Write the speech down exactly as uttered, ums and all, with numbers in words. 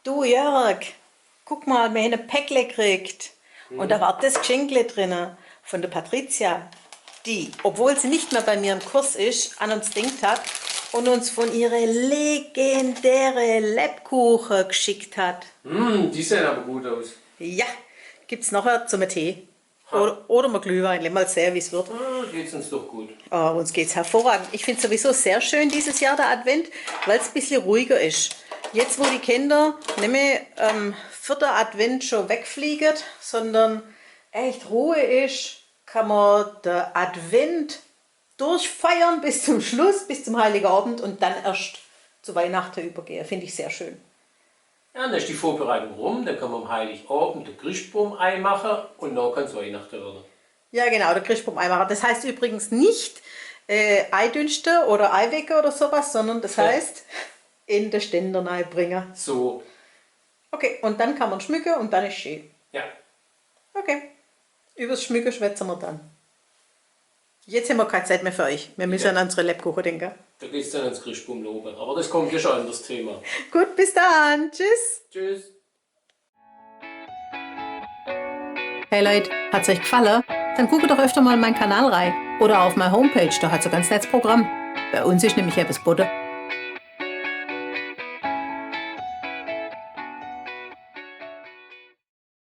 „Du, Jörg, guck mal, mir hen e Päckle kriegt.“ Un do war des Gschenkle drin vun de Patrizia, die, obwohl se nimmi meh bei mir im Kurs is, an uns gedenkt hot un uns vun ihre legendäre Lebkuche gschickt hot. Hm, die sehn awwer gut aus. Ja, gibt's nohher zum Tee. Oder, oder mol Glühwein, mol sehe, wie's werd. Ah, geht's uns doch gut. Oh, uns geht's hervorragend. Ich find's sowieso sehr schön dieses Jahr, der Advent, weil's e bissel ruhiger is. Jetzt, wo die Kinder nimmi, ähm, vierter Advent schon wegfliegen, sondern echt Ruhe is, kann mer de Advent durchfeiern bis zum Schluss, bis zum Heiligen Abend un dann erscht zu Weihnachten übergehen. Find ich sehr schön. Ja, dann is die Vorbereitung rum, dann kann mer am Heiligabend de Chrischtbom eimache un dann kann's Weihnachte werde. Ja, genau, de Chrischtbom eimache. Des heißt übrigens net, äh, eidünste oder eiwege oder so was, sondern des heißt in de Ständer neibringe. So. Okay, un dann kann mer schmücke un dann is schee. Ja. Okay. Übers Schmücke schwätze mer dann. Jetzt hen mer kei Zeit meh für eich. Mir müsse an unsere Lebkuche denke. Do geht's dann ans Chrischtbomlobe. Awwer des kummt jo schon an des Thema. Gut, bis dann. Tschüss. Tschüss. Hey Leit, hot's eich gfalle? Dann guckt doch öfter mol in mein Kanal rei. Oder auf mei Homepage, do hot's e ganz nettes Programm. Bei uns is nämlich ebbes bodde.